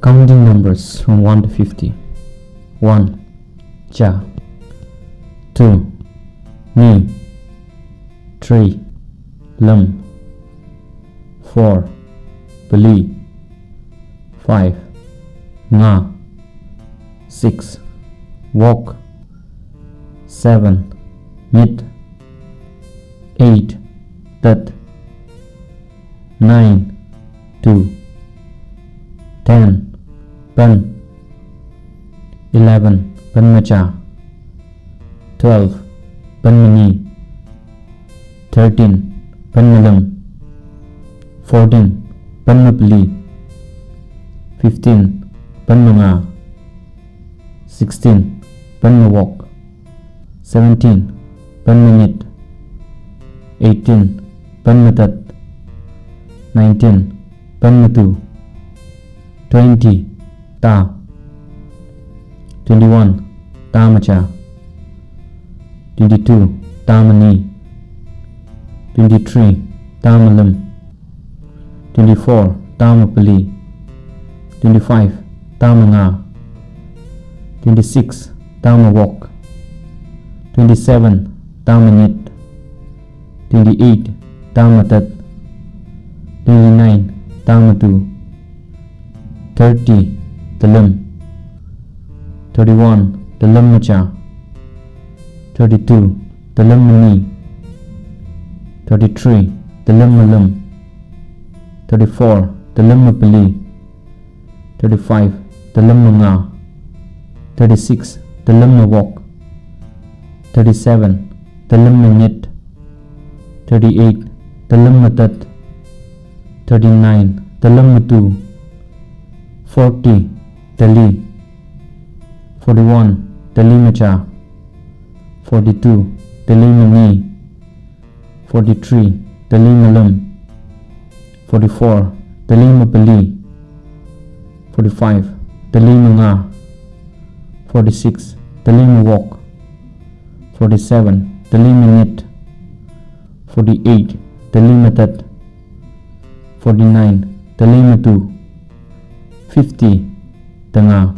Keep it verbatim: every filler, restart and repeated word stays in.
Counting numbers from one to fifty. One, ca. Two, ni. Three, lem. Four, peli. Five, nga. Six, wok. Seven, nyit. Eight, tet. Nine, tu. Ten, pen. Eleven, pen maca. Twelve, pen mani. Thirteen, pen malem. Fourteen, pen mapeli. Fifteen, pen manga. Sixteen, pen mawok. Seventeen, pen manyit. Eighteen, pen matet. Nineteen, pen matu. Twenty, ta. Twenty-one, ta maca. Twenty-two, ta mani. Twenty-three, ta malem. Twenty-four, ta mapeli. Twenty-five, ta manga. Twenty-six, ta mawok. Twenty-seven, ta manyit. Twenty-eight, ta matet. Twenty-nine, ta matu. Thirty, telem. Thirty-one, telem maca. Thirty-two, telem mani. Thirty-three, telem malem. Thirty-four, telem mapeli. Thirty-five, telem manga. Thirty-six, telem mawok. Thirty-seven, telem manyit. Thirty-eight, telem matet. Thirty-nine, telem matu. Forty, teli. Forty-one, teli maca. Forty-two, teli mani. Forty-three, teli malem. Forty-four, teli mapeli. Forty-five, teli manga. Forty-six, teli mawok. Forty-seven, teli manyit. Forty-eight, teli matet. Forty-nine, teli matu. Fifty, tenga.